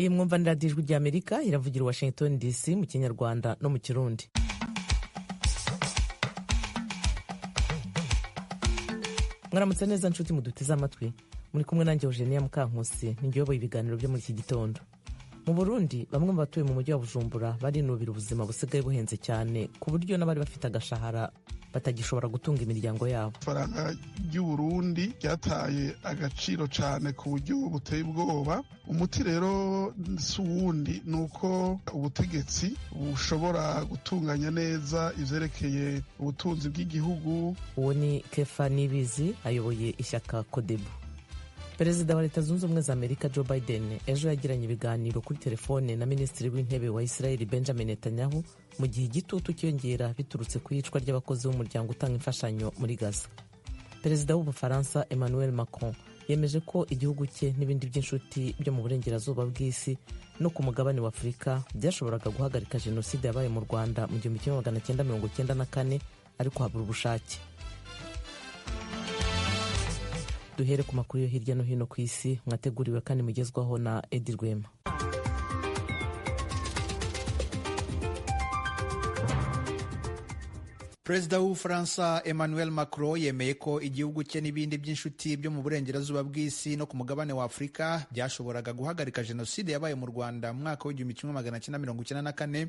Iyi mwumva ni Radiyo Ijwi ry'Amerika, iravugira i Washington DC mu Kinyarwanda no mu Kirundi. Mwaramutse neza nshuti muduteze amatwi, muri kumwe nanjye Eugenia Mukankusi, ninjye uyoboye ibiganiro byo muri iki gitondo. Mu Burundi, bamwe mu batuye mu mujyi wa Bujumbura barinubira ubuzima busigaye buhenze cyane, ku buryo n'abari bafite agashahara batagishobora gutunga imiryango yabo. Ifaranga ry'Uburundi ryataye agaciro cyane ku buryo buteye ubwoba. Umuti rero si uwundi, ni uko ubutegetsi bushobora gutunganya neza ivyerekeye ubutunzi bw'igihugu. Uwo ni Kefa Nibizi, ayoboye ishyaka Kodebu. Perezida wa Leta Zunze Ubumwe za Amerika Joe Biden ejo yagiranye ibiganiro kuri telefone na Minisitiri w'Intebe wa Israel Benjamin Netanyahu, mu gihe igitutu cyiyongera biturutse ku iyicwa ry'abakozi b'umuryango utanga imfashanyo muri Gaza. Perezida w'Ubufaransa Emmanuel Macron yemeje ko igihugu cye n'ibindi by'inshuti byo mu burengerazuba bw'isi no ku mugabane wa Afurika byashoboraga guhagarika jenoside yabaye mu Rwanda mu 1994, ariko habura ubushake. Duhere ku makuru yo hirya no hino ku isi, mwateguriwe kandi mugezwaho na Edi Rwema. Perezida w'Ubufaransa Emmanuel Macron yemeye ko igihugu cye n'ibindi by'inshuti byo mu burengerazuba bw'isi no ku mugabane wa Afurika byashoboraga guhagarika jenoside yabaye mu Rwanda mu mwaka w'1994,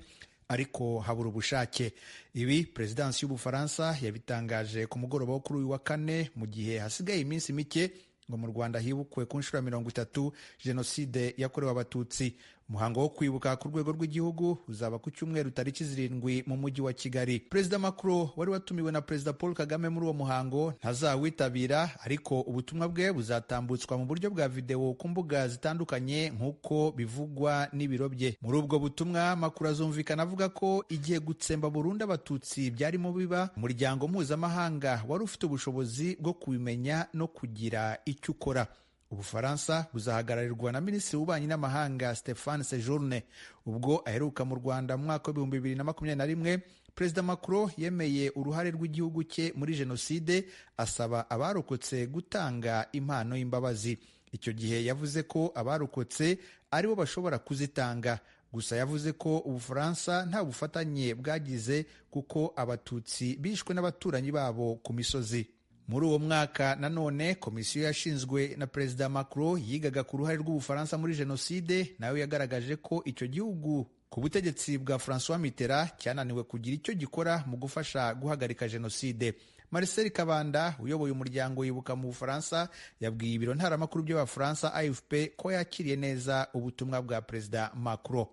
ariko habura ubushake. Ibi perezidansi y'Ubufaransa yabitangaje ku mugoroba wo kuri uyu wa kane, mu gihe hasigaye iminsi mike ngo mu Rwanda hibukwe ku nshuro ya 30 jenoside yakorewe Abatutsi. Umuhango wo kwibuka ku rwego rw'igihugu uzaba ku cyumweru tariki 7 mu mujyi wa Kigali. Perezida Macron wari watumiwe na Perezida Paul Kagame muri uwo muhango ntazawitabira, ariko ubutumwa bwe buzatambutswa mu buryo bwa videwo ku mbuga zitandukanye nk'uko bivugwa n'ibiro bye. Muri ubwo butumwa Macron azumvikana avuga ko igihe gutsemba burundu Abatutsi byarimo biba, umuryango mpuzamahanga wari ufite ubushobozi bwo kubimenya no kugira icyo ukora. Ubufaransa buzahagararirwa na Minisitiri w'Ububanyi n'Amahanga Stéphane Séjourné. Ubwo aheruka mu Rwanda mu mwaka w'2021, Perezida Macron yemeye uruhare rw'igihugu cye muri jenoside, asaba abarokotse gutanga impano y'imbabazi. Icyo gihe yavuze ko abarokotse aribo bashobora kuzitanga. Gusa yavuze ko Ubufaransa nta bufatanye bwagize, kuko Abatutsi bishwe n'abaturanyi babo ku misozi. Muri uwo mwaka nanone, komisiyo yashinzwe na Perezida Macron yigaga ku ruhare rw'Ubufaransa muri jenoside nayo yagaragaje ko icyo gihugu ku butegetsi bwa François Mitterrand cyananiwe kugira icyo gikora mu gufasha guhagarika jenoside. Marcel Kabanda uyoboye umuryango Yibuka mu Bufaransa yabwiye ibiro ntaramakuru by'Abafaransa AFP ko yakiriye neza ubutumwa bwa Perezida Macron.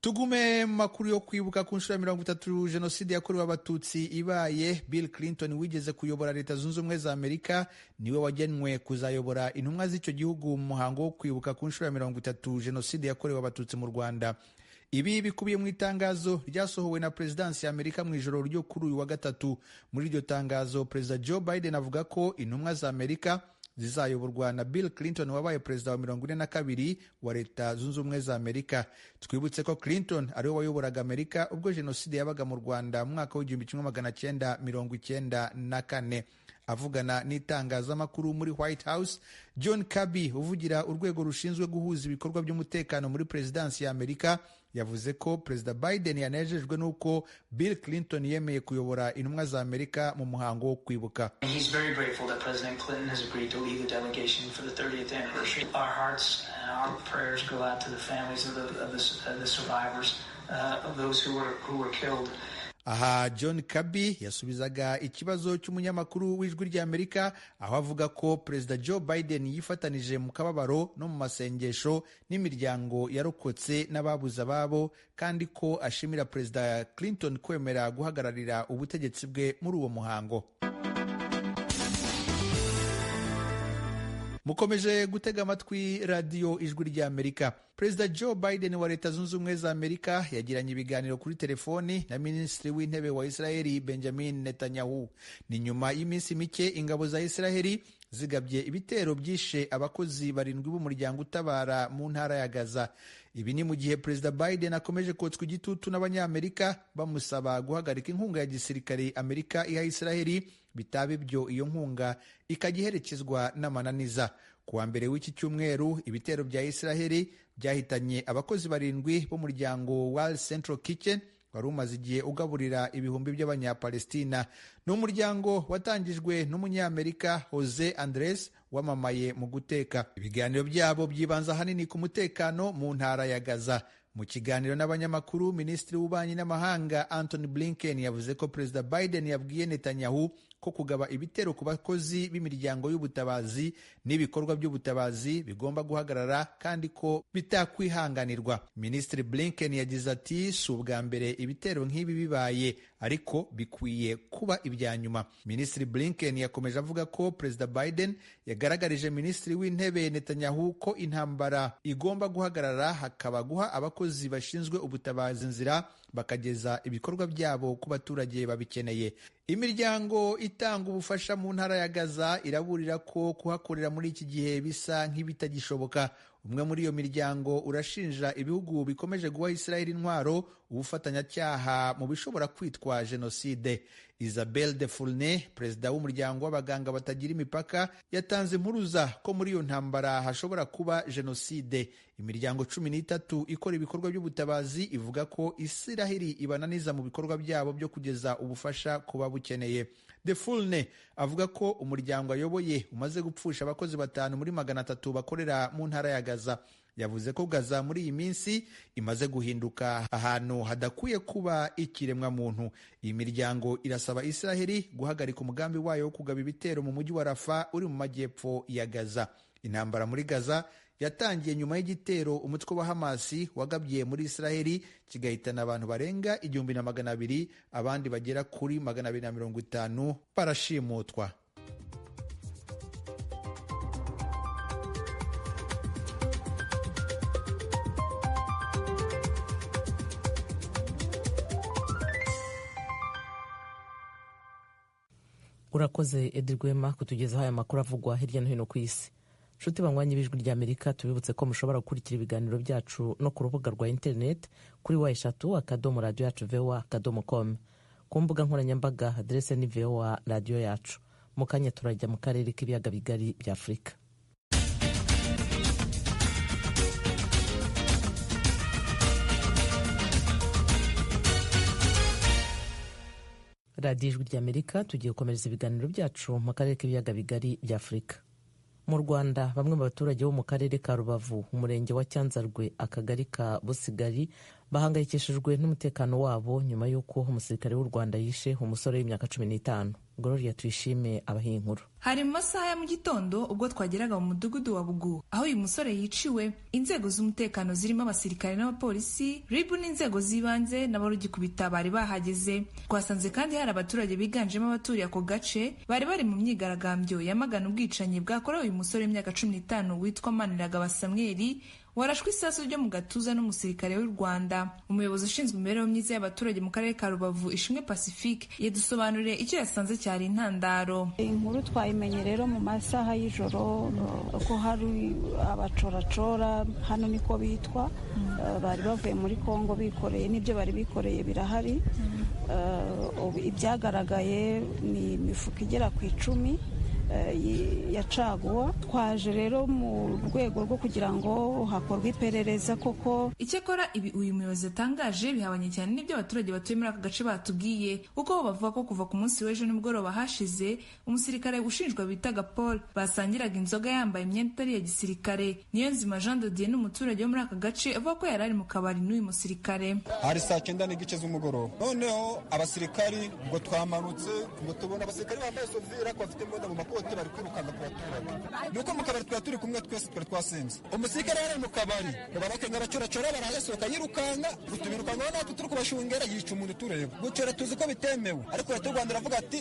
Tugume mu makuru yo kwibuka ku nshuro ya 30 jenoside yakorewe Abatutsi ibaye. Bill Clinton wigeze kuyobora Leta Zunze Ubumwe za Amerika niwe wagenwe kuzayobora intumwa z'icyo gihugu mu muhango wo kwibuka ku nshuro ya 30 jenoside yakorewe Abatutsi mu Rwanda. Ibi bikubiye mu itangazo ryasohowe na Perezidansi ya Amerika mu ijoro ryo kuri uyu wa gatatu. Muri iryo tangazo, Perezida Joe Biden avuga ko intumwa za Amerika zizayoborwa na Bill Clinton wabaye perezida wa 42 wa Leta Zunze Ubumwe za Amerika. Twibutse ko Clinton ariwe wayoboraga Amerika ubwo jenoside yabaga mu Rwanda mu mwaka w'1994. Avugana n'itangazamakuru muri White House, John Kirby uvugira urwego rushinzwe guhuza ibikorwa by'umutekano muri Perezidansi ya Amerika yavuze ko Perezida Biden yanejejwe n'uko Bill Clinton yemeye kuyobora intumwa za Amerika mu muhango wo kwibuka. Aha John Kirby yasubizaga ikibazo cy'umunyamakuru w'Ijwi ry'Amerika, aho avuga ko Perezida Joe Biden yifatanije mu kababaro no mu masengesho n'imiryango yarokotse n'ababuze ababo, kandi ko ashimira Perezida Clinton kwemera guhagararira ubutegetsi bwe muri uwo muhango. Mukomeje gutega amatwi Radiyo Ijwi ry'Amerika. Perezida Joe Biden wa Leta Zunze Ubumwe za Amerika yagiranye ibiganiro kuri telefoni na Minisitiri w'Intebe wa Israheli Benjamin Netanyahu. Ni nyuma y'iminsi mike ingabo za Israheli zigabye ibitero byishe abakozi 7 b'umuryango utabara mu ntara ya Gaza. Ibi ni mu gihe Perezida Biden akomeje kotswa igitutu n'Abanyamerika bamusaba guhagarika inkunga ya gisirikare Amerika iha Israheli, bitaba ibyo iyo nkunga ikajya iherekezwa n'amananiza. Ku wa mbere w'iki cyumweru, ibitero bya Israheli byahitanye abakozi 7 b'umuryango World Central Kitchen wari umaze igihe ugaburira ibihumbi by'Abanyapalestina. Ni umuryango watangijwe n'umunyamerika Jose Andres wamamaye mu guteka. Ibiganiro byabo byibanza ahanini ku mutekano mu ntara ya Gaza. Mu kiganiro n'abanyamakuru, Minisitiri w'Ububanyi n'Amahanga Antony Blinken yavuze ko Perezida Biden yabwiye Netanyahu ko kugaba ibitero ku bakozi b'imiryango y'ubutabazi n'ibikorwa by'ubutabazi bigomba guhagarara kandi ko bitakwihanganirwa. Minisitiri Blinken yagize ati: "Si ubwa mbere ibitero nk'ibi bibaye, ariko bikwiye kuba ibya nyuma." Minisitiri Blinken yakomeje avuga ko Perezida Biden yagaragarije Minisitiri w'Intebe Netanyahu ko intambara igomba guhagarara, hakaba guha abakozi bashinzwe ubutabazi inzira bakageza ibikorwa byabo ku baturage babikeneye. Imiryango itanga ubufasha mu ntara ya Gaza iraburira ko kuhakorera muri iki gihe bisa nk'ibitagishoboka. Umwe muri iyo miryango urashinja ibihugu bikomeje guha Israel intwaro ubufatanyacyaha mu bishobora kwitwa jenoside. Isabelle de Fournet, perezida w'umuryango w'abaganga batagira imipaka, yatanze impuruza ko muri iyo ntambara hashobora kuba jenoside. Imiryango 13 ikora ibikorwa by'ubutabazi ivuga ko Israel ibananiza mu bikorwa byabo byo kugeza ubufasha ku babukeneye. De Fournet avuga ko umuryango ayoboye umaze gupfusha abakozi 5 muri 300 bakorera mu ntara ya Gaza. Yavuze ko Gaza muri iyi minsi imaze guhinduka ahantu hadakwiye kuba ikiremwa muntu. Iyi miryango irasaba Israheli guhagarika umugambi wayo wo kugaba ibitero mu mujyi wa Rafa uri mu majyepfo ya Gaza. Intambara muri Gaza yatangiye nyuma y'igitero umutwe wa Hamasi wagabye muri Israheli kigahitana abantu barenga 1200, abandi bagera kuri 250 barashimutwa. Urakoze Edi Rwema kutugezaho aya makuru avugwa hirya no hino ku isi. Nshuti banywanyi b'Ijwi rya Amerika, tubibutse ko mushobora gukurikira ibiganiro byacu no ku rubuga rwa internet kuri w3.radioyacu.voa.com. Ku mbuga nkoranyambaga adrese ni VOA radiyo yacu. Mu kanya turajya mu karere k'ibiyaga bigari bya Afurika. Radiyo Ijwi rya Amerika, tugiye gukomereza ibiganiro byacu mu karere k'ibiyaga bigari bya Afurika. Mu Rwanda, bamwe mu baturage bo mu karere ka Rubavu, umurenge wa Cyanzarwe, akagari ka Busigari, bahangayikishijwe n'umutekano wabo nyuma y'uko umusirikare w'u Rwanda yishe umusore w'imyaka 15. Gloria Tuyishime abahiye inkuru. Hari mu masaha ya mu gitondo ubwo twageraga mu mudugudu wa Bugu aho uyu musore yiciwe. Inzego z'umutekano zirimo abasirikare n'abapolisi, RIB n'inzego z'ibanze n'abarugikubita bari bahageze. Twasanze kandi hari abaturage biganjemo abaturiye ako gace bari bari mu myigaragambyo yamagana ubwicanyi bwakorewe uyu musore w'imyaka 15 witwa Maniragaba Samweli, warashwe isasu ryo mu gatuza n'umusirikare w'u Rwanda. Umuyobozi ushinzwe imibereho myiza y'abaturage mu karere ka Rubavu, Ishimwe Pacifique, yadusobanuriye icyo yasanze cyari intandaro. Inkuru twayimenye rero mu masaha y'ijoro ko hari abacoracora, hano niko bitwa, bari bavuye muri Kongo bikoreye n'ibyo bari bikoreye birahari. Ibyagaragaye ni imifuka igera ku 10 ya caguwa. Twaje rero mu rwego rwo kugira ngo hakorwe iperereza koko. Icyakora ibi uyu muyobozi yatangaje bihabanye cyane n'ibyo abaturage batuye muri aka gace batubwiye, kuko bo bavuga ko kuva ku munsi w'ejo nimugoroba hashize umusirikare ushinjwa bitaga Paul basangiraga inzoga yambaye imyenda itari iya gisirikare. Niyonzima Jean de Dieu n'umuturage wo muri aka gace avuga ko yari ari mu kabari n'uyu musirikare. Hari saa 9:30 z'umugoroba, noneho abasirikari ngo twamanutse ngo tubona abasirikari bambaye sovira ko bafite imbunda mu makote bari kwirukanka ku baturage. Nuko mu kabari twari turi kumwe twese twari twasinze. Umusirikare yari mu kabari barakenga abacoracora barayasohoka yirukanka, tubirukanka natwe turi kubashungera yica umuntu tureba. Gucora tuzi ko bitemewe, ariko leta y'u Rwanda iravuga ati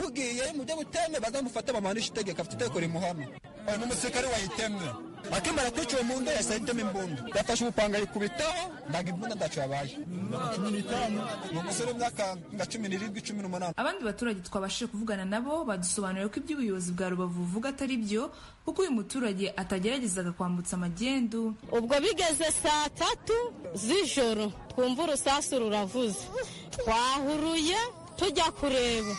ugiye mu byo butemewe bazamufate bamuhanishe itegeko, afite itegeko rimuhana. Ni umusirikare wayitemye akimara kwica uwo muntu yahise ahitamo imbunda, yafashe umupanga ayikubitaho, ntabwo imbunda ntacyo yabaye. 15 ni umusore w'imyaka nka 17 18. Abandi baturage twabashije kuvugana nabo badusobanuriye ko ibyo ubuyobozi bwa Rubavu buvuga atari byo, kuko uyu muturage atageragezaga kwambutsa amagendu. Ubwo bigeze saa 3 z'ijoro twumva urusasu ruravuze, twahuruye tujya kureba,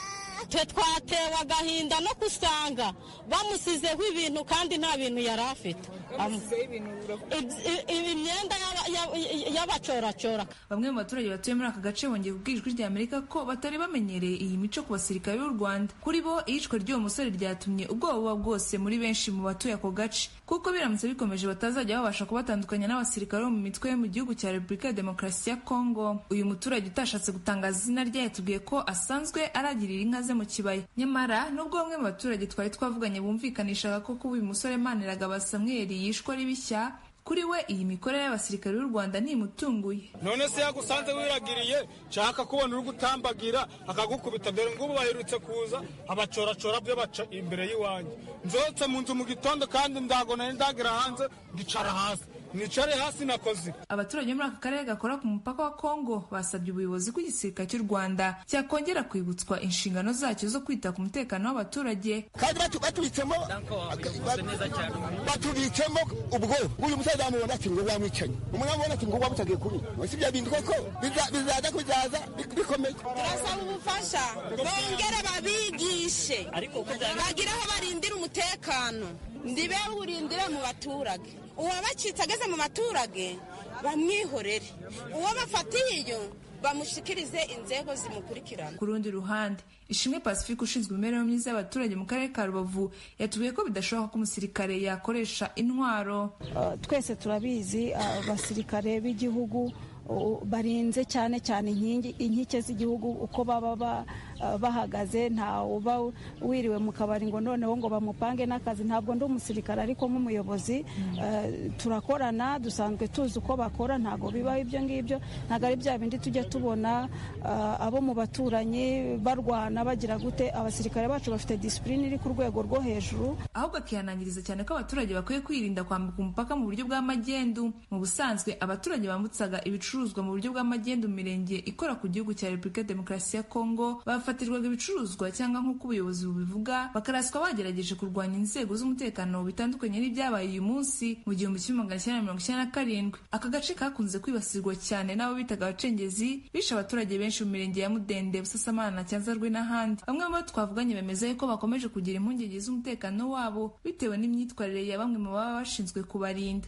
Twe twatewe agahinda no kusanga bamusizeho ibintu kandi nta bintu yari afite, imyenda y'abacoracora. Bamwe mu baturage batuye muri aka gace bongeye kubwira Ijwi rya Amerika ko batari bamenyereye iyi mico ku basirikare b'u Rwanda. Kuri bo, iyicwa ry'uwo musore ryatumye ubwoba buba bwose muri benshi mu batuye ako gace, kuko biramutse bikomeje batazajya babasha kubatandukanya n'abasirikare bo mu mitwe yo mu gihugu cya Repubulika ya Demokarasi ya Kongo. Uyu muturage utashatse gutangaza izina rye yatubwiye ko asanzwe aragirira inka ze mu kibaya. Nyamara nubwo bamwe mu baturage twari twavuganye bumvikanishaga ko kuba uyu musore Maniragaba Samuel yishwe ari bishya, kuri we iyi mikorere y'abasirikare b'u Rwanda ntimutunguye. None se yagusanze wiragiriye, nshaka kubona uri gutambagira akagukubita? Dore ngubu baherutse kuza abacoracora byo baca imbere y'iwanjye, nzotse mu nzu mu gitondo kandi ndago nari ndagera hanze, ngicara hasi, nicare hasi nakoze. Abaturage muri aka karere gakora ku mupaka wa Kongo basabye ubuyobozi bw'igisirikare cy'u Rwanda cyakongera kwibutswa inshingano zacyo zo kwita ku mutekano w'abaturage. Kandi batubitsemo batubitsemo ubwoba. Uyu musaza amubona ati ngo wamwicanye, umuntu amubona ati ngo wamutagiye kuri si bya bintu koko bizaza kuzaza bikomeye. Turasaba ubufasha, bongere babigishe bagire aho barindira umutekano, ndibe urindire mu baturage. Uwabacitse ageze mu baturage bamwihorere, uwo bafatiye iyo bamushikirize inzego zimukurikirana. Ku rundi ruhande, Ishimwe Pacifique ushinzwe imibereho myiza y'abaturage mu karere ka Rubavu yatubwiye ko bidashoboka ko umusirikare yakoresha intwaro. Twese turabizi, abasirikare b'igihugu barinze cyane cyane inkingi, inkike z'igihugu, uko baba bahagaze. Nta uba wiriwe mu kabari ngo noneho ngo bamupange n'akazi. Ntabwo ndi umusirikare, ariko nk'umuyobozi turakorana, dusanzwe tuzi uko bakora. Ntabwo bibaho ibyo ngibyo, ntabwo ari bya bindi tujya tubona abo mu baturanyi barwana bagira gute. Abasirikare bacu bafite disipurine iri ku rwego rwo hejuru. Ahubwo akihanangiriza cyane ko abaturage bakwiye kwirinda kwambuka umupaka mu buryo bw'amagendu. Mu busanzwe abaturage bambutsaga ibicuruzwa mu buryo bw'amagendu mu mirenge ikora ku gihugu cya Repubulika ya Demokarasi ya Kongo bafatirwaga ibicuruzwa, cyangwa nk'uko ubuyobozi bubivuga bakaraswa bagerageje kurwanya inzego z'umutekano, bitandukanye n'ibyabaye uyu munsi. Mu 1997 aka gace kakunze kwibasirwa cyane n'abo bitaga abacengezi, bishe abaturage benshi mu mirenge ya Mudende, Busasamana na Cyanzarwe n'ahandi. Bamwe mu bo twavuganye bemeza yuko bakomeje kugira impungenge z'umutekano wabo bitewe n'imyitwarire ya bamwe mu baba bashinzwe kubarinda.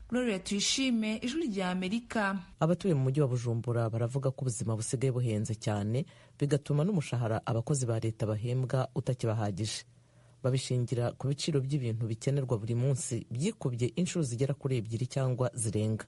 Gloria Tuyishime, Ijwi rya Amerika. Abatuye mu mujyi wa Bujumbura baravuga ko ubuzima busigaye buhenze cyane, bigatuma n'umushahara abakozi ba leta bahembwa utakibahagije. Babishingira ku biciro by'ibintu bikenerwa buri munsi byikubye inshuro zigera kuri ebyiri cyangwa zirenga.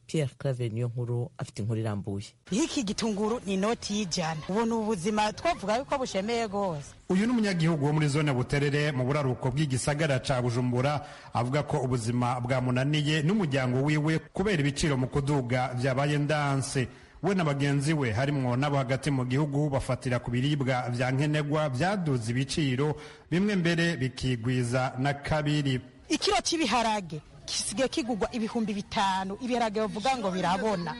Pierre Claver niyo nkuru afite inkuru irambuye. Nk'iki gitunguru ni inoti y'100. Ubu ni ubuzima twavuga yuko bushemeye rwose. Uyu ni umunyagihugu wo muri zone Buterere mu buraruko bw'igisagara ca Bujumbura, avuga ko ubuzima bwamunaniye n'umuryango wiwe kubera ibiciro mu kuduga vyabaye ndanse. We na bagenzi we harimwo n'abo hagati mu gihugu bafatira ku biribwa vya nkenerwa vyaduze ibiciro, bimwe mbere bikigwiza na kabiri. Ikiro cy'ibiharage gisigaye kigugwa 5000. Ibiharage bavuga ngo birabona,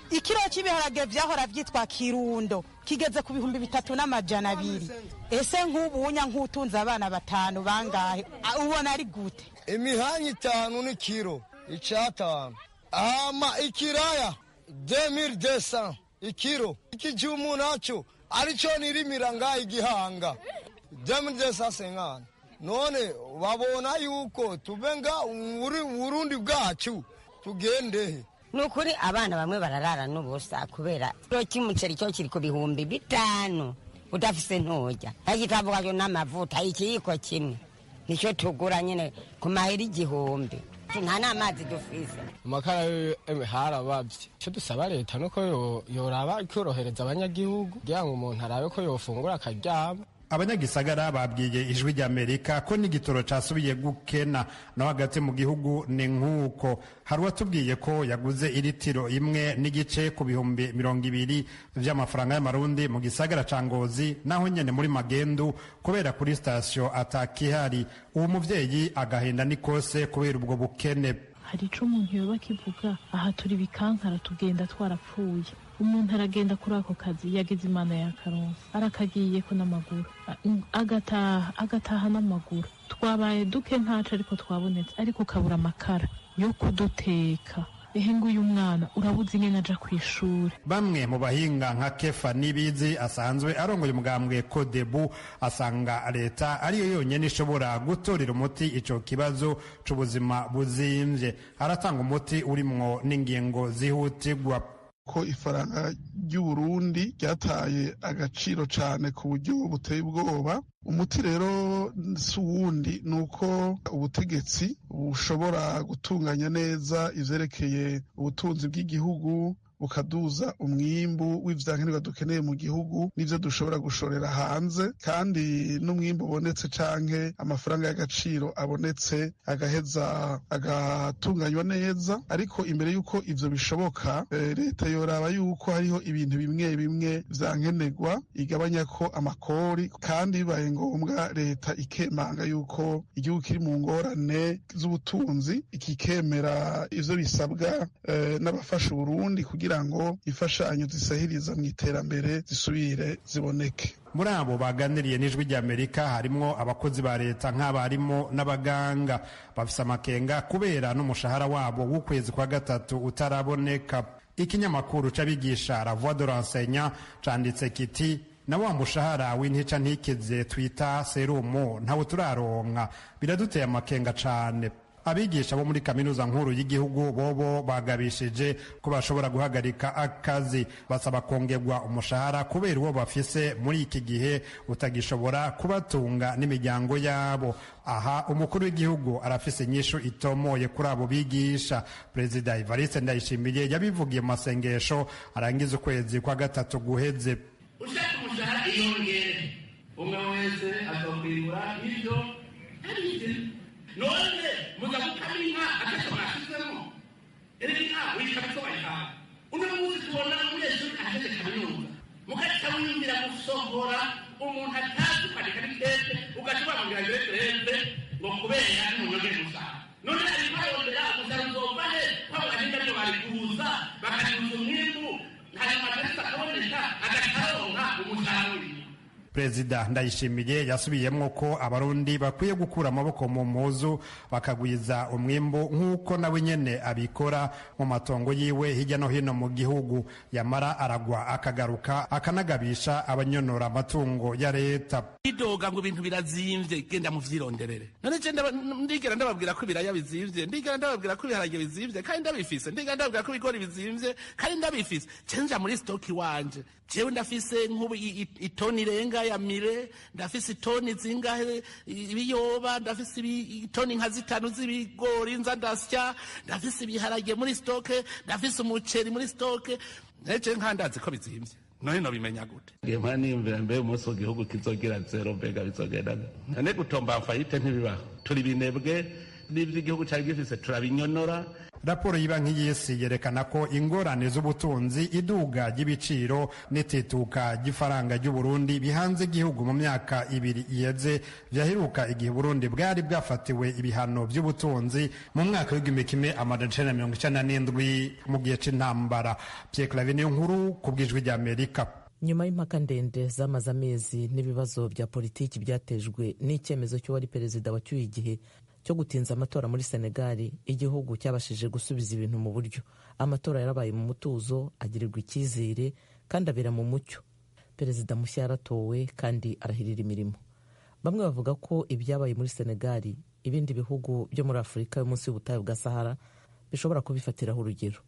ikiro cy'ibiharage vyahora vyitwa kirundo kigeze ku 3200. Ese nk'ubunya nk'utunze abana batanu bangahe, ubona ari gute? Imihanya itanu n'ikiro icatanu, ama ikiraya 2200 ikiro, ikijumu naco arico nirimira ngaha igihanga 2250. None babona yuko tubenga Burundi bwacu tugendehe. Ni ukuri abana bamwe bararara n'ubusa kubera ikiro cy'umuceri cyo kiri ku 5000, udafise nturya. Agitavuga n'amavuta ikiyiko kimwe nicyo tugura nyine ku mahera 1000, nta n'amazi dufise. Amakara harabavye. Icyo dusaba leta nuko yoraba ikorohereza abanyagihugu kugira ngo umuntu arabe ko yofungura akaryama. Abanyagisagara babwiye Ijwi ry'Amerika ko n'igitoro casubiye gukena, no hagati mu gihugu ni nk'uko. Hari uwatubwiye ko yaguze iritiro 1.5 ku 20,000 vy'amafaranga y'amarundi mu gisagara ca Ngozi, naho nyene muri magendu kubera kuri sitasiyo atakihari. Uwo muvyeyi agahinda ni kose kubera ubwo bukene. Hari ico umuntu yoba akivuga aha, turi bikankara tugenda twarapfuye. Umuntu aragenda kuri ako kazi yagize Imana ya karonsa, arakagiyeko n'amaguru, agataha agataha n'amaguru. Twabaye duke ntaco, ariko twabonetse, ariko kabura amakara yo kuduteka. Ehe nguyu mwana urabuze ingene aja kw'ishure. Bamwe mu bahinga nka Kefa Nibizi asanzwe arongoye umugambwe Kodebu asanga leta ariyo yonyene ishobora gutorera umuti ico kibazo c'ubuzima buzimvye. Aratanga umuti urimwo n'ingingo zihutirwa. Ko ifaranga ry'Uburundi ryataye agaciro cyane ku buryo buteye ubwoba. Umuti rero si uwundi, ni uko ubutegetsi bushobora gutunganya neza ivyerekeye ubutunzi bw'igihugu, bukaduza umwimbu w'ivyankenerwa dukeneye mu gihugu n'ivyo dushobora gushorera hanze, kandi n'umwimbu ubonetse canke amafaranga y'agaciro abonetse agaheza agatunganywa neza. Ariko imbere y'uko ivyo bishoboka, leta yoraba yuko hariho ibintu bimwe bimwe vyankenerwa, igabanya ko amakori, kandi bibaye ngombwa leta ikemanga yuko igihugu kiri mu ngorane z'ubutunzi, ikikemera ivyo bisabwa n'abafasha Uburundi kugira ngo imfashanyo zisahiriza mu iterambere zisubire ziboneke. Muri abo baganiriye n'Ijwi ry'Amerika harimwo abakozi ba leta nk'abarimu n'abaganga bafise amakenga kubera n'umushahara wabo w'ukwezi kwa gatatu utaraboneka. Ikinyamakuru c'abigisha La Voix de l'Enseignant canditse kiti: "Na wa mushahara w'intica ntikize twita serumu ntawe turaronka, biraduteye amakenga cane." Abigisha bo muri kaminuza nkuru y'igihugu bobo bagabishije ko bashobora guhagarika akazi, basaba kongerwa umushahara kubera uwo bafise muri iki gihe utagishobora kubatunga n'imiryango yabo. Aha umukuru w'igihugu arafise inyishu itomoye kuri abo bigisha. Perezida Evariste Ndayishimiye yabivugiye mu masengesho arangiza ukwezi kwa gatatu guheze. Ushaka umushahara iyongere, umwe wese azokwibura ibyo abize. None muza gukama inka atacyo mwashizemo? Erega inka wiyikama icyo wayihaye. Uno munsi tubona umunyeshuri aheze kaminuza, mugaca wiyumvira gusohora umuntu atazi kwandika n'ikete, ugaca ubamubwira ngo reze ngo kubera n'umunyongere umushahara. None ariko arondera umushahara uzova he ko abo bahinga aribo bari kuza bakaduza umwimbu, hanyuma atarisi akaboneka agaca aronka umushahara wiwe? Perezida Ndayishimiye yasubiyemwo ko Abarundi bakwiye gukura amaboko mu mpuzu bakagwiza umwimbu, nk'uko nawe nyene abikora mu matongo yiwe hirya no hino mu gihugu. Yamara aragwa akagaruka akanagabisha abanyonora amatungo ya leta. Idoga ngo ibintu birazimvye, genda muvyironderere. None je ndigera ndababwira ko ibiraya bizimvye, ndigera ndababwira ko ibiharage bizimvye kandi ndabifise, ndigera ndababwira ko ibigori bizimvye kandi ndabifise? Nja muri stock iwanje, jewe ndafise nk'ubu itoni irenga ya mire, ndafise itoni zingahe ibiyoba, ndafise itoni nka 5 z'ibigori nza ndasya, ndafise ibiharage muri stock, ndafise umuceri muri stock. Neje nkandazi ko bizimvye, none nobimenya gute? Ngiye niyumvira mbe umunsi w'igihugu kizogira zero, mbega bizogenda none? Gutomba mfayite ntibibaho, turi binebwe, n'ivyo igihugu cari gifise turabinyonora. Raporo y'Ibanki y'Isi yerekana ko ingorane z'ubutunzi, iduga ry'ibiciro n'itituka ry'ifaranga ry'Uburundi bihanze igihugu mu myaka 2 iheze vyaheruka igihe Burundi bwari bwafatiwe ibihano by'ubutunzi mu mwaka w'1997 mu gihe c'intambara. Pierre Claver niyo nkuru ku bw'Ijwi ry'Amerika. Nyuma y'impaka ndende zamaze amezi n'ibibazo bya politiki byatejwe n'icyemezo cy'uwari perezida wacyuye igihe cyo gutinza amatora muri Senegali, igihugu cyabashije gusubiza ibintu mu buryo. Amatora yarabaye mu mutuzo, agirirwa icyizere kandi abera mu mucyo. Perezida mushya yaratowe kandi arahirira imirimo. Bamwe bavuga ko ibyabaye muri Senegali ibindi bihugu byo muri Afurika yo munsi y'ubutayu bwa Sahara bishobora kubifatiraho urugero.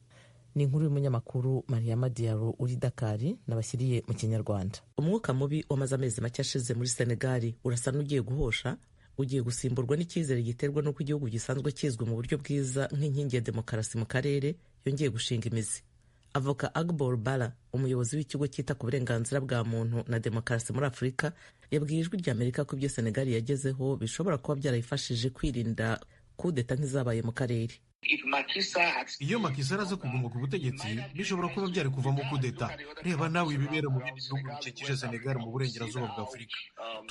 Ni inkuru y'umunyamakuru Mariama Diallo uri Dakari nabashyiriye mu Kinyarwanda. Umwuka mubi wamaze amezi make ashize muri Senegali urasa n'ugiye guhosha, ugiye gusimburwa n'icyizere giterwa n'uko igihugu gisanzwe kizwi mu buryo bwiza nk'inkingi ya demokarasi mu karere yongeye gushinga imizi. Avoka Agbor Bala, umuyobozi w'ikigo cyita ku burenganzira bwa muntu na demokarasi muri Afurika, yabwiye Ijwi ry'Amerika ko ibyo Senegali yagezeho bishobora kuba byarayifashije kwirinda kudeta nk'izabaye mu karere. Iyo Macky Sall aza kuguma ku butegetsi, bishobora kuba byari kuvamo kudeta. Reba nawe ibibera mu bindi bihugu bikikije Senegal mu burengerazuba bwa Afurika.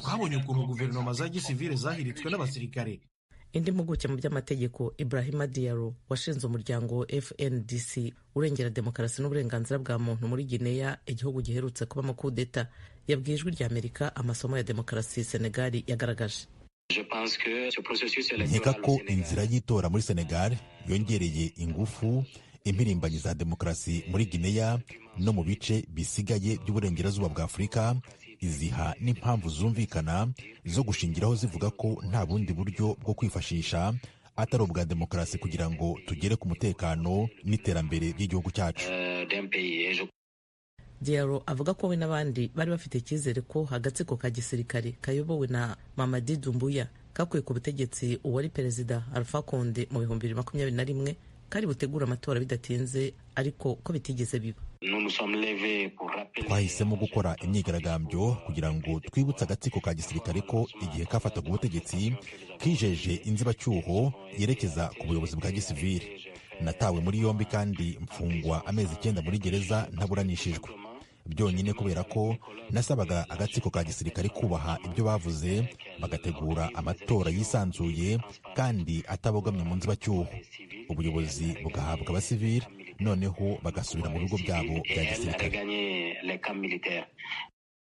Twabonye ukuntu guverinoma za gisivile zahiritswe n'abasirikare. Indi mpuguke mu by'amategeko, Ibrahima Diallo, washinze umuryango FNDC urengera demokarasi n'uburenganzira bwa muntu muri Guinea, igihugu giherutse kubamo kudeta, yabwiye Ijwi ry'Amerika amasomo ya demokarasi Senegal yagaragaje. Nkeka ko inzira y'itora muri Senegal yongereye ingufu Impirimbanyi za demokarasi muri Gineya no mu bice bisigaye by'uburengerazuba bwa Afurika iziha n'impamvu zumvikana zo gushingiraho zivuga ko nta bundi buryo bwo kwifashisha atari ubwa demokarasi kugira ngo tugere ku mutekano n'iterambere ry'igihugu cyacu. Diallo avuga ko we n'abandi bari bafite icyizere ko agatsiko ka gisirikare kayobowe na Mamadi Doumbouya kakuye ku butegetsi uwari perezida Alpha Condé mu 2021 kari butegura amatora bidatinze, ariko ko bitigeze biba. Twahisemo gukora imyigaragambyo kugira ngo twibutse agatsiko ka gisirikare ko igihe kafataga ubutegetsi kijeje inzibacyuho yerekeza ku buyobozi bwa gisivili. Natawe muri yombi kandi mfungwa amezi 9 muri gereza ntaburanishijwe, byonyine kubera ko nasabaga agatsiko ka gisirikare kubaha ibyo bavuze, bagategura amatora yisanzuye kandi atabogamye mu nzibacyuho, ubuyobozi bugahabwa abasivili, noneho bagasubira mu bigo byabo bya gisirikare.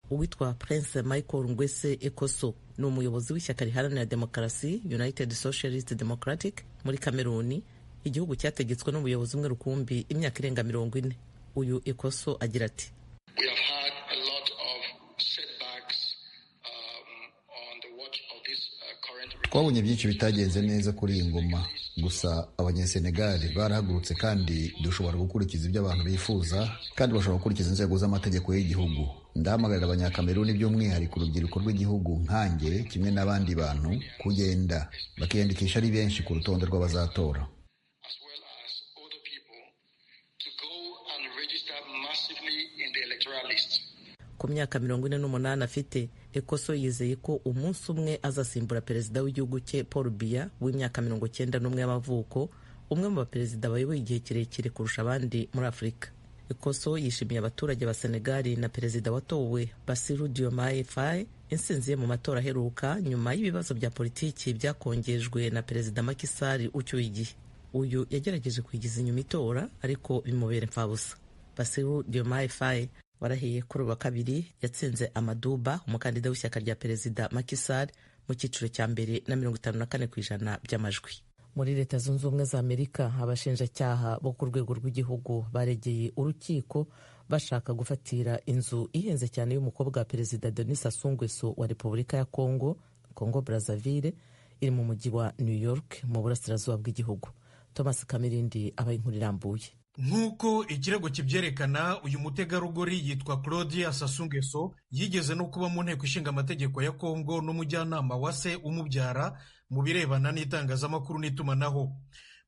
Uwitwa Prince Michael Ngwese Ekoso ni umuyobozi w'ishyaka riharanira demokarasi United Socialist Democratic muri Kameruni, igihugu cyategetswe n'umuyobozi umwe rukumbi imyaka irenga 40. Uyu Ekoso agira ati: Twabonye byinshi bitagenze neza kuri iyi ngoma, gusa abanyasenegali barahagurutse kandi dushobora gukurikiza ibyo abantu bifuza, kandi bashobora gukurikiza inzego z'amategeko y'igihugu. Ndahamagarira abanyakameruni, by'umwihariko urubyiruko rw'igihugu nkanjye kimwe n'abandi bantu, kugenda bakiyandikisha ari benshi ku rutonde rw'abazatora. Ku myaka 48 afite, Ekoso yizeye ko umunsi umwe azasimbura perezida w'igihugu cye Paul Biya w'imyaka 91 y'amavuko, umwe mu baperezida bayoboye igihe kirekire kurusha abandi muri Afurika. Ekoso yishimiye abaturage ba Senegali na perezida watowe Bassirou Diomaye Faye intsinzi ye mu matora aheruka, nyuma y'ibibazo bya politiki byakongejwe na perezida Macky Sall ucyuye igihe. Uyu yagerageje kwigiza inyuma itora ariko bimubera imfabusa. Bassirou Diomaye Faye warahiye kuri uwa kabiri yatsinze Amaduba, umukandida w'ishyaka rya perezida Macky Sall, mu cyiciro cya mbere na 54% by'amajwi. Muri Leta Zunze Ubumwe za Amerika, abashinjacyaha bo ku rwego rw'igihugu baregeye urukiko bashaka gufatira inzu ihenze cyane y'umukobwa wa perezida Denis Sassou Nguesso wa Repubulika ya Congo, Congo Brazzaville, iri mu mujyi wa New York mu burasirazuba bw'igihugu. Thomas Kamirindi abaye inkuru irambuye. Nk'uko ikirego kibyerekana, uyu mutegarugori yitwa Claudia Sassou Nguesso, yigeze no kuba mu nteko ishinga amategeko ya Kongo n'umujyanama wa se umubyara mu birebana n'itangazamakuru n'itumanaho.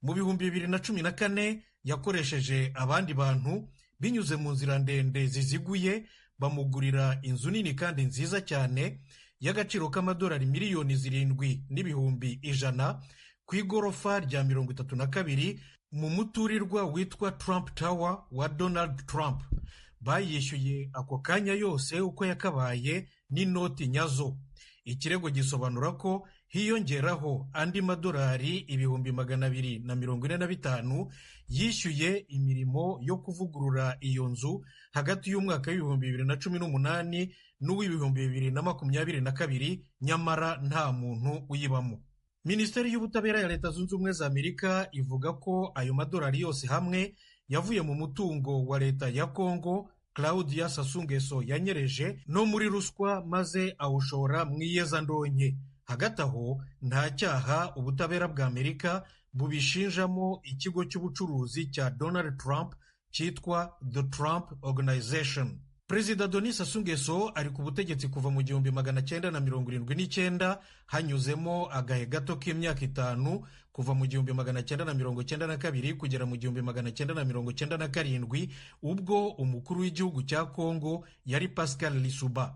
Mu 2014 yakoresheje abandi bantu binyuze mu nzira ndende ziziguye, bamugurira inzu nini kandi nziza cyane y'agaciro k'amadolari 7,100,000 ku igorofa rya 32 mu muturirwa witwa Trump Tower wa Donald Trump. Bayishyuye ako kanya yose uko yakabaye n'inoti nyazo. Ikirego gisobanura ko hiyongeraho andi madolari 245,000 yishyuye imirimo yo kuvugurura iyo nzu hagati y'umwaka w'2018 n'uw'2022, nyamara nta muntu uyibamo. Minisiteri y'Ubutabera ya Leta Zunze Ubumwe za Amerika ivuga ko ayo madolari yose hamwe yavuye mu mutungo wa leta ya Kongo Claudia Sassou Nguesso yanyereje no muri ruswa, maze awushora mu iyezandonke. Hagati aho nta cyaha ubutabera bwa Amerika bubishinjamo ikigo cy'ubucuruzi cya Donald Trump cyitwa The Trump Organization. Perezida Denis Sassou Nguesso ari ku butegetsi kuva mu 1979, hanyuzemo agahe gato k'imyaka 5 kuva mu 1992 kugera mu 1997, ubwo umukuru w'igihugu cya Kongo yari Pascal Lisuba.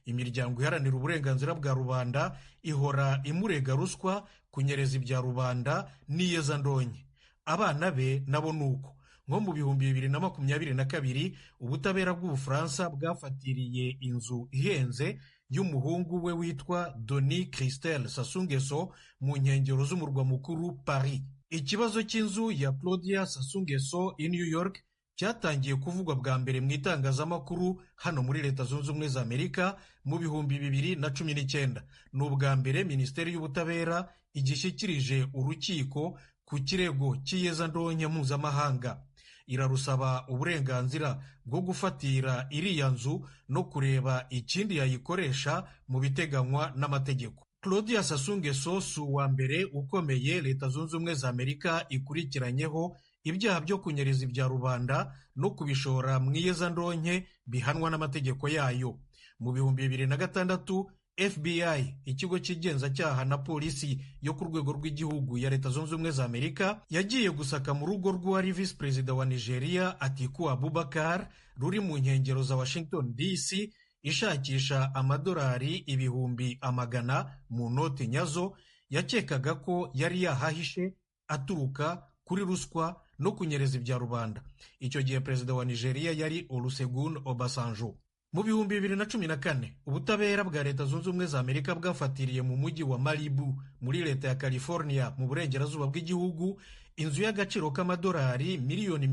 Imiryango iharanira uburenganzira bwa rubanda ihora imurega ruswa, kunyereza ibya rubanda n'iyezandonke. Abana be nabo nuko. Nko mu 2022 ubutabera bw'Ubufaransa bwafatiriye inzu ihenze y'umuhungu we witwa Denis Christel Sassou Nguesso mu nkengero z'umurwa mukuru Paris. Ikibazo cy'inzu ya Claudia Sassou Nguesso i New York cyatangiye kuvugwa bwa mbere mu itangazamakuru hano muri Leta Zunze Ubumwe za Amerika mu 2019. Ni ubwa mbere Minisiteri y'Ubutabera igishyikirije urukiko ku kirego cy'iyezandonke mpuzamahanga. Irarusaba uburenganzira bwo gufatira iriya nzu no kureba ikindi yayikoresha mu biteganywa n'amategeko. Claudia Sassou Nguesso si uwa mbere ukomeye Leta Zunze Ubumwe za Amerika ikurikiranyeho ibyaha byo kunyereza ibya rubanda no kubishora mu iyezandonke bihanwa n'amategeko yayo. Mu 2006 FBI, ikigo cy'igenzacyaha na polisi yo ku rwego rw'igihugu ya Leta Zunze Ubumwe za Amerika, yagiye gusaka mu rugo rw'uwari visi perezida wa Nigeria Atiku Abubakar ruri mu nkengero za Washington DC, ishakisha amadolari 100,000 mu noti nyazo yakekaga ko yari yahahishe aturuka kuri ruswa no kunyereza ibya rubanda. Icyo gihe perezida wa Nigeria yari Olusegun Obasanjo. Mu 2014 ubutabera bwa Leta Zunze Ubumwe za Amerika bwafatiriye mu mujyi wa Malibu muri leta ya California mu burengerazuba bw'igihugu inzu y'agaciro k'amadolari 30 miliyoni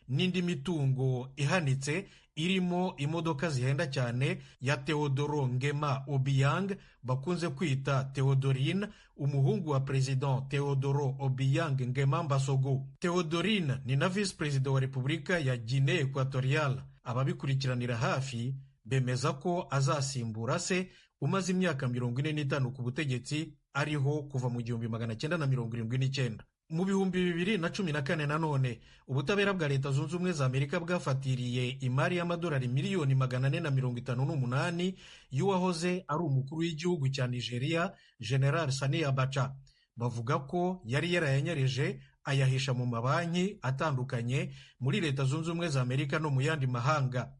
n'indi mitungo ihanitse irimo imodoka zihenda cyane ya Teodoro Ngema Obiang bakunze kwita Teodorine, umuhungu wa President Teodoro Obiang Ngema Mbasogo. Teodorine ni na visi perezida wa Repubulika ya Guinea Equatorial. Ababikurikiranira hafi bemeza ko azasimbura se umaze imyaka 45 ku butegetsi ariho kuva mu 1979. Mu 2014 nanone ubutabera bwa Leta Zunze Ubumwe za Amerika bwafatiriye imari y'amadolari 458 miliyoni y'uwahoze ari umukuru w'igihugu cya Nigeria General Sani Abacha. Bavuga ko yari yarayanyereje ayahisha mu mabanki atandukanye muri Leta Zunze Ubumwe za Amerika no mu yandi mahanga.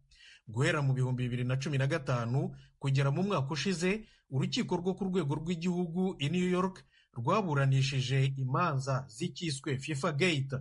Guhera mu 2015 kugera mu mwaka ushize, urukiko rwo ku rwego rw'igihugu i New York rwaburanishije imanza z'icyiswe FIFA Gate,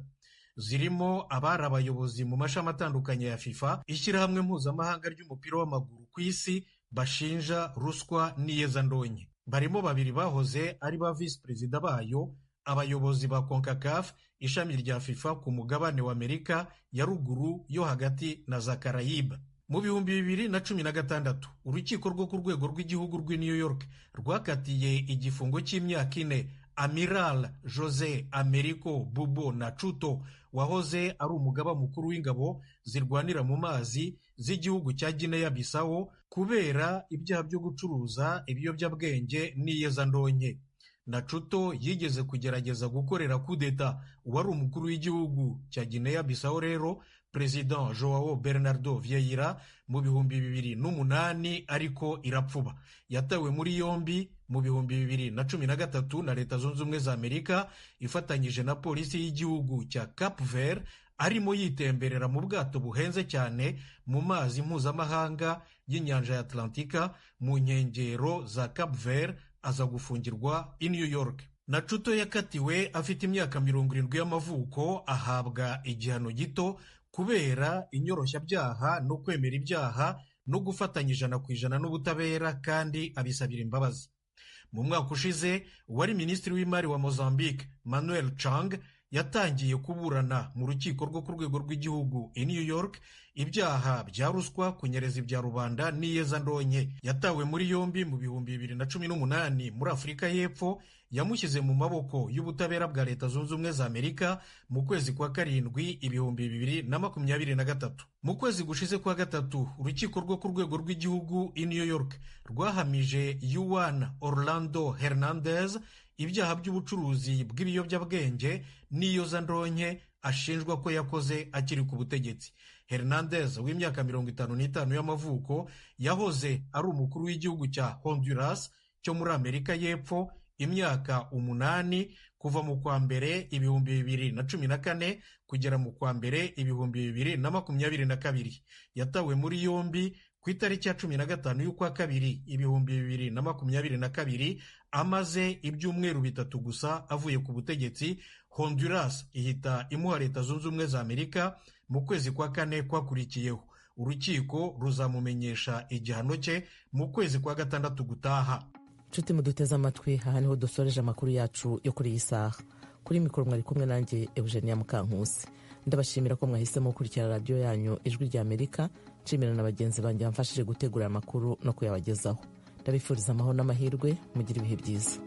zirimo abari abayobozi mu mashami atandukanye ya FIFA, ishyirahamwe mpuzamahanga ry'umupira w'amaguru ku isi, bashinja ruswa n'iyezandonke. Barimo babiri bahoze ari ba visi perezida bayo, abayobozi ba CONCACAF, ishami rya FIFA ku mugabane wa Amerika ya ruguru yo hagati na za Caraïbe. Mu 2016 urukiko rwo ku rwego rw'igihugu rw'i New York rwakatiye igifungo cy'imyaka 4 Amiral Jose Americo Bubo Nacuto, wahoze ari umugaba mukuru w'ingabo zirwanira mu mazi z'igihugu cya Guinea Bissau, kubera ibyaha byo gucuruza ibiyobyabwenge n'iyezandonke. Nacuto yigeze kugerageza gukorera kudeta uwari umukuru w'igihugu cya Guinea Bissau rero President Joao Bernardo Vieira mu 2008, ariko irapfuba. Yatawe muri yombi mu 2013 na Leta Zunze Ubumwe za Amerika ifatanyije na polisi y'igihugu cya Cap Vert, arimo yitemberera mu bwato buhenze cyane mu mazi mpuzamahanga y'inyanja ya Atlantika mu nkengero za Cap Vert, aza gufungirwa i New York. Nacuto yakatiwe afite imyaka 70 y'amavuko, ahabwa igihano gito kubera inyoroshyabyaha no kwemera ibyaha no gufatanya 100% n'ubutabera, kandi abisabira imbabazi. Mu mwaka ushize uwari minisitiri w'imari wa Mozambique Manuel Chang yatangiye kuburana mu rukiko rwo ku rwego rw'igihugu i New York ibyaha bya ruswa, kunyereza ibya rubanda n'iyezandonke. Yatawe muri yombi mu 2018 muri Afurika y'Epfo, yamushyize mu maboko y'ubutabera bwa Leta Zunze Ubumwe za Amerika mu kwezi kwa karindwi 2023. Mu kwezi gushize kwa gatatu, urukiko rwo ku rwego rw'igihugu i New York rwahamije Juan Orlando Hernandez ibyaha by'ubucuruzi bw'ibiyobyabwenge n'iyozandonke ashinjwa ko yakoze akiri ku butegetsi. Hernandez w'imyaka 55 y'amavuko yahoze ari umukuru w'igihugu cya Honduras cyo muri Amerika y'Epfo imyaka 8, kuva mu kwa mbere 2014 kugera mu kwa mbere 2022. Yatawe muri yombi ku itariki ya 15 y'ukwa kabiri 2022, amaze ibyumweru 3 gusa avuye ku butegetsi. Honduras ihita imuha Leta Zunze Ubumwe za Amerika mu kwezi kwa kane kwakurikiyeho. Urukiko ruzamumenyesha igihano cye mu kwezi kwa gatandatu gutaha. Nshuti muduteze amatwi, aha niho dusoreje amakuru yacu yo kuri iyi saha. Kuri mikoro mwari kumwe nanjye Eugenia Mukankusi. Ndabashimira ko mwahisemo gukurikira radiyo yanyu Ijwi rya Amerika. Nshimira na bagenzi banjye bamfashije gutegura amakuru no kuyabagezaho. Ndabifuriza amahoro n'amahirwe, mugire ibihe byiza.